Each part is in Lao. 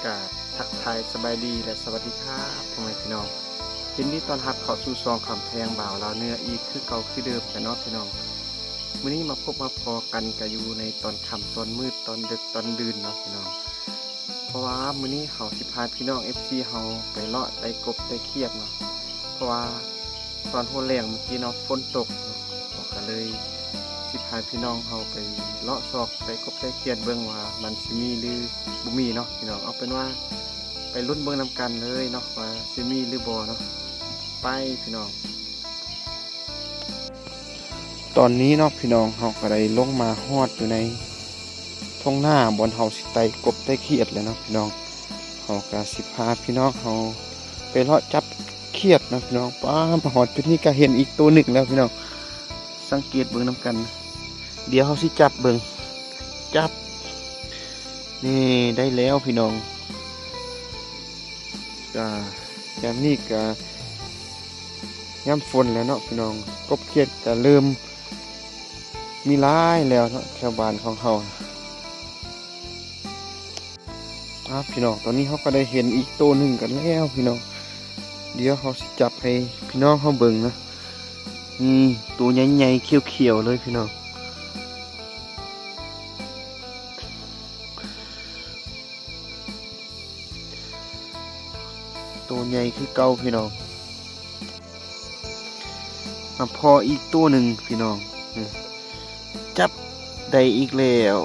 ກາບທັກທາຍສະບາຍດີ ແລະ ສະຫວັດດີຄັບ ພໍ່ແມ່ພີ່ນ້ອງ, ຍິນດີຕ້ອນຮັບເຂົ້າສູ່ຊ່ອງຄຳແພງບ່າວລາວເໜືອອີກຄືເກົ່າຄືເດີມແຫຼະເນາະພີ່ນ້ອງ. ມື້ນີ້ມາພົບມາພໍ້ກັນກະຢູ່ໃນຕອນຄ່ຳຕອນມືດ ຕອນດຶກຕອນດື່ນເນາະພີ່ນ້ອງ. ເພາະວ່າມື້ນີ້ເຮົາຊິພາພີ່ນ້ອງເອັຟຊີເຮົາໄປເລາະໄຕ່ກົບໄຕ່ຂຽດເນາະ, ເພາະວ່າຕອນຫົວແລງມື້ກີ້ເນາະຝົນຕົກເນາະ, ເຮົາກະເລີຍຊິພາພີ່ນ້ອງເຮົາໄປເລາະຊອກໄຕ່ກົບໄຕ່ຂຽດເບິ່ງວ່າມັນຊິມີຫຼືບໍ່ມີເນາະພີ່ນ້ອງ. ເອົາເປັນວ່າໄປລຸ້ນເບິ່ງນຳກັນເລີຍເນາະວ່າຊິມີຫຼືບໍ່ເນາະ, ໄປພີ່ນ້ອງ. ຕອນນີ້ເນາະພີ່ນ້ອງ ເຮົາກະໄດ້ລົງມາຮອດຢູ່ໃນທົ່ງນາບ່ອນເຮົາຊິໄຕ່ກົບໄຕ່ຂຽດແລ້ວເນາະພີ່ນ້ອງ. ເຮົາກະຊິພາພີ່ນ້ອງເຮົາໄປເລາະຈັບຂຽດເນາະພີ່ນ້ອງ. ປ້າ ມາຮອດຈຸດນີ້ກະເຫັນອີກໂຕໜຶ່ງແລ້ວພີ່ນ້ອງ, ສັງເກດເບິ່ງນຳກັນ. ດຽວເຮົາຊິຈັບເບິ່ງ, ຈັບ ນີ້ໄດ້ແລ້ວພີ່ນ້ອງ. ກະ ຍາມນີ້ກະຍາມຝົນແລ້ວເນາະພີ່ນ້ອງ, ກົບຂຽດກະເລີ່ມມີຫຼາຍແລ້ວເນາະ ແຖວບ້ານຂອງເຮົາ. ອ່າ ພີ່ນ້ອງ ຕອນນີ້ເຮົາກະໄດ້ເຫັນອີກໂຕໜຶ່ງກັນແລ້ວພີ່ນ້ອງ. ດຽວເຮົາຊິຈັບໃຫ້ພີ່ນ້ອງເຮົາເບິ່ງນະ. ນີ້ ໂຕໃຫຍ່ໆຂຽວໆເລີຍພີ່ນ້ອງ. ໂຕໃຫຍ່ຄືເກົ່າພີ່ນ້ອງ. ມາພໍ້ອີກໂຕໜຶ່ງພີ່ນ້ອງ, ຈັບໄດ້ອີກແລ້ວ.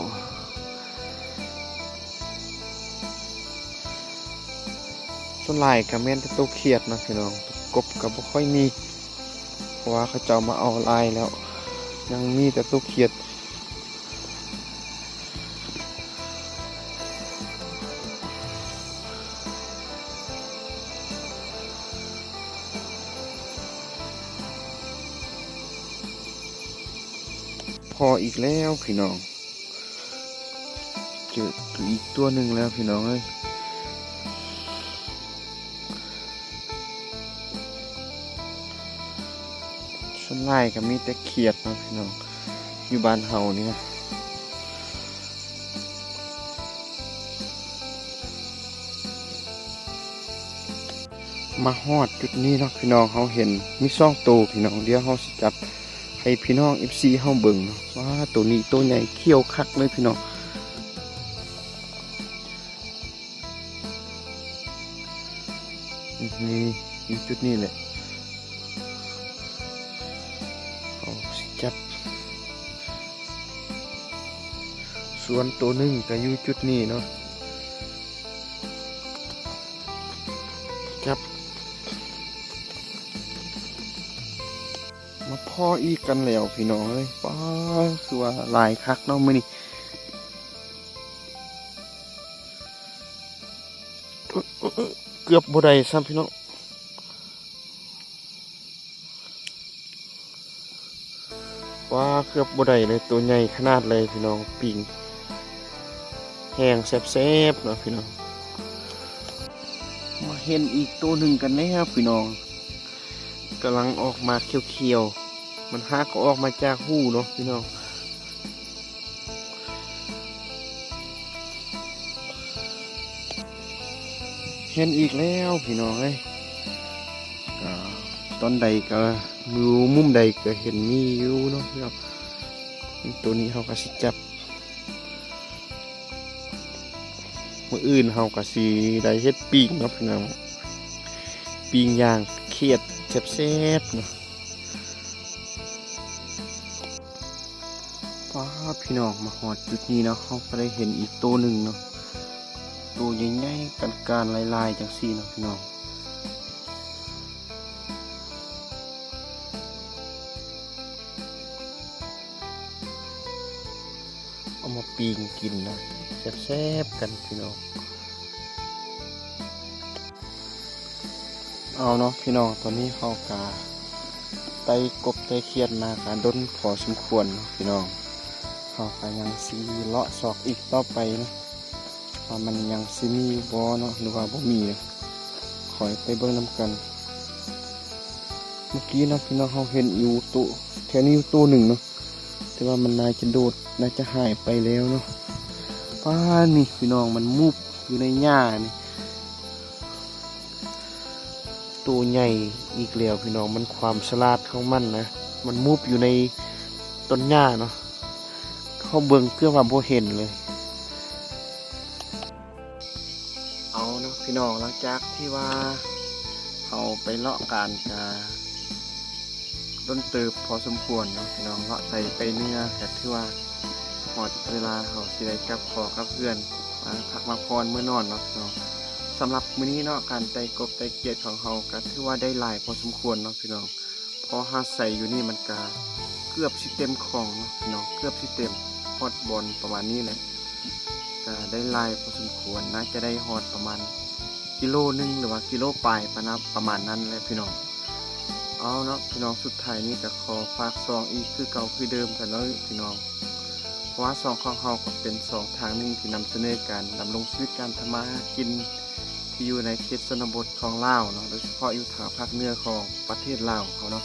ສ່ວນຫຼາຍກະແມ່ນແຕ່ໂຕຂຽດເນາະພີ່ນ້ອງ, ກົບກະບໍ່ຄ່ອຍມີ ເພາະວ່າເຂົາເຈົ້າມາເອົາຫຼາຍແລ້ວ, ຍັງມີແຕ່ໂຕຂຽດ. ພໍ້ອີກແລ້ວພີ່ນ້ອງ, ເຈີອີກຕົວໜຶ່ງແລ້ວພີ່ນ້ອງເອີຍ. ສ່ວນຫຼາຍກະມີແຕ່ຂຽດເນາະພີ່ນ້ອງ ຢູ່ບ້ານເຮົານີ້. ມາຮອດຈຸດນີ້ເນາະພີ່ນ້ອງ, ເຮົາເຫັນມີສອງໂຕພີ່ນ້ອງ. ດຽວເຮົາຊິຈັບໃຫ້ພີ່ນ້ອງເອັຟຊີເຮົາເບິ່ງເນາະ ວ່າໂຕນີ້ໂຕໃຫຍ່ຂຽວຄັກເລີຍພີ່ນ້ອງ. ນີ້ ຢູ່ຈຸດນີ້ແຫຼະ ເຮົາຊິຈັບ. ສ່ວນໂຕໜຶ່ງກະຢູ່ຈຸດນີ້ເນາະ, ຈັບ. ມາພໍ້ອີກກັນແລ້ວພີ່ນ້ອງເອີຍ. ປ້າ ຄືວ່າຫຼາຍຄັກເນາະມື້ນີ້. ເກືອບບໍ່ໄດ້ຊ້ຳພີ່ນ້ອງ. ວ້າ ເກືອບບໍ່ໄດ້ເລີຍ, ໂຕໃຫຍ່ຂະໜາດເລີຍພີ່ນ້ອງ, ປີ້ງແຫ້ງແຊບໆເນາະພີ່ນ້ອງ. ມາເຫັນອີກໂຕໜຶ່ງກັນແລ້ວພີ່ນ້ອງ, ກຳລັງອອກມາຂຽວໆ, ມັນຫາກໍອອກມາຈາກຮູເນາະພີ່ນ້ອງ. ເຫັນອີກແລ້ວພີ່ນ້ອງເອີຍ, ກະຕອນໃດກະ ຢູ່ມຸມໃດກະເຫັນມີຢູ່ເນາະພີ່ນ້ອງ. ໂຕນີ້ເຮົາກະຊິຈັບ, ມື້ອື່ນເຮົາກະຊິໄດ້ເຮັດປີ້ງເນາະພີ່ນ້ອງ, ປີ້ງຢ່າງຂຽດແຊບໆເນາະ. ປ້າ ພີ່ນ້ອງ ມາຮອດຈຸດນີ້ເນາະ, ເຮົາກະໄດ້ເຫັນອີກໂຕໜຶ່ງເນາະ, ໂຕໃຫຍ່ໆ ການໆ ຫຼາຍໆ ຈັ່ງຊີ້ເນາະພີ່ນ້ອງ. ເອົາມາປີ້ງກິນນະ ແຊບໆ ກັນພີ່ນ້ອງ. ເອົາເນາະພີ່ນ້ອງ, ຕອນນີ້ເຮົາກະໄຕ່ກົບໄຕ່ຂຽດມາກະດົນພໍສົມຄວນເນາະພີ່ນ້ອງ, ເຮົາກະຍັງຊິເລາະຊອກອີກຕໍ່ໄປເນາະ ວ່າມັນຍັງຊິມີຢູ່ບໍ່ເນາະ ຫຼືວ່າບໍ່ມີເນາະ, ຄອຍໄປເບິ່ງນຳກັນ. ເມື່ອກີ້ເນາະພີ່ນ້ອງ ເຮົາເຫັນຢູ່ໂຕ ແຖວນີ້ຢູ່ໂຕໜຶ່ງເນາະ, ແຕ່ວ່າມັນໜ້າຈະໂດດ ໜ້າຈະຫາຍໄປແລ້ວເນາະ. ປ້າ ນີ້ພີ່ນ້ອງ ມັນມຸບ ຢູ່ໃນຫຍ້ານີ້ ໂຕໃຫຍ່ອີກແລ້ວພີ່ນ້ອງ. ມັນຄວາມສະຫຼາດຂອງມັນນະ ມັນມຸບຢູ່ໃນຕົ້ນຫຍ້າເນາະ. ເຮົາເບິ່ງເກືອບວ່າບໍ່ເຫັນເລີຍ. ເອົາເນາະພີ່ນ້ອງ, ຫຼັງຈາກທີ່ວ່າເຮົາໄປເລາະການກະດົນເຕີບພໍສົມຄວນເນາະພີ່ນ້ອງ, ເລາະໄຕໄປເໜືອ ກະຖືວ່າຮອດເວລາເຮົາຊິໄດ້ກັບຫໍກັບເຮືອນ ມາພັກມາຜ່ອນເມືອນອນເນາະພີ່ນ້ອງ. ສຳລັບມື້ນີ້ເນາະ ການໄຕ່ກົບໄຕ່ກຽດຂອງເຮົາກະຖືວ່າໄດ້ຫຼາຍພໍສົມຄວນເນາະພີ່ນ້ອງ. ເພາະຫາໄຊຢູ່ນີ້ມັນກະເກືອບຊິເຕັມຂອງເນາະພີ່ນ້ອງ, ເກືອບຊິເຕັມ ຮອດບ່ອນປະມານນີ້ແຫຼະ. ກະໄດ້ຫຼາຍພໍສົມຄວນ, ໜ້າຈະໄດ້ຮອດປະມານກິໂລໜຶ່ງ ຫຼືວ່າກິໂລປາຍປະມານນັ້ນແຫຼະພີ່ນ້ອງ. ເອົາເນາະພີ່ນ້ອງ, ສຸດທ້າຍນີ້ກະຂໍຝາກຊ່ອງອີກຄືເກົ່າຄືເດີມກັນເນາະພີ່ນ້ອງ. ເພາະວ່າຊ່ອງຂອງເຮົາກໍເປັນຊ່ອງທາງໜຶ່ງທີ່ນຳສະເໜີການດຳລົງຊີວິດການທຳມາຫາກິນ ທີ່ຢູ່ໃນເຂດຊົນນະບົດຂອງລາວເນາະ, ໂດຍສະເພາະຢູ່ທາງພາກເໜືອຂອງປະເທດລາວເຮົາເນາະ.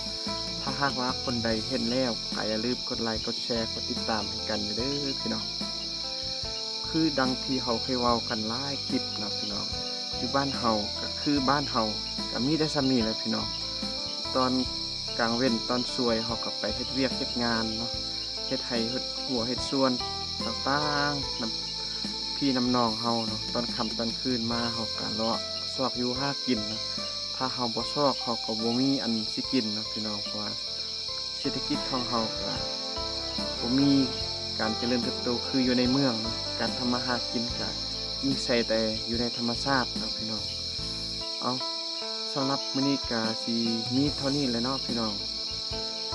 ຖ້າຫາກວ່າຄົນໃດເຫັນແລ້ວ ກໍຢ່າລືມກົດໄລ ກົດແຊ ກົດຕິດຕາມໃຫ້ກັນເດີພີ່ນ້ອງ. ຄືດັ່ງທີ່ເຮົາເຄີຍເວົ້າກັນຫຼາຍຄລິບເນາະພີ່ນ້ອງ, ຢູ່ບ້ານເຮົາກໍຄືບ້ານເຮົາ ກໍມີແຕ່ສ່ຳນີ້ແຫຼະພີ່ນ້ອງ. ຕອນກາງເວັນຕອນສວຍ ເຮົາກໍໄປເຮັດວຽກເຮັດງານເນາະ, ເຮັດໄຮ່ເຮັດຮົ້ວເຮັດສວນຕ່າງໆ ນຳພີ່ນຳນ້ອງເຮົາເນາະ. ຕອນຄ່ຳຕອນຄືນມາ ເຮົາກໍເລາະຊອກຢູ່ຫາກິນເນາະ. ຖ້າເຮົາບໍ່ຊອກ ເຮົາກໍບໍ່ມີອັນຊິກິນເນາະພີ່ນ້ອງ, ເພາະວ່າເສດຖະກິດຂອງເຮົາກໍບໍ່ມີການຈະເລີນເຕີບໂຕຄືຢູ່ໃນເມືອງເນາະ. ການທຳມາຫາກິນກໍອີງໃສ່ແຕ່ຢູ່ໃນທຳມະຊາດເນາະພີ່ນ້ອງ. ເອົາ ສຳລັບມື້ນີ້ກະຊິມີເທົ່ານີ້ແຫຼະເນາະພີ່ນ້ອງ.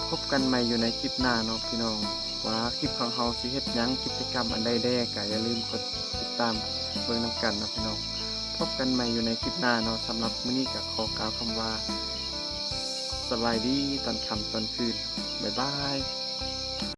ພົບກັນໃໝ່ຢູ່ໃນຄລິບໜ້າເນາະພີ່ນ້ອງ, ວ່າຄລິບຂອງເຮົາຊິເຮັດຫຍັງ ກິດຈະກຳອັນໃດແດ່ ກະຢ່າລືມກົດຕິດຕາມເບິ່ງນຳກັນເນາະພີ່ນ້ອງ. ພົບກັນໃໝ່ຢູ່ໃນຄລິບໜ້າເນາະ. ສຳລັບມື້ນີ້ກະຂໍກ່າວຄຳວ່າ ສະບາຍດີຕອນຄ່ຳຕອນຄືນ. ບາຍບາຍ.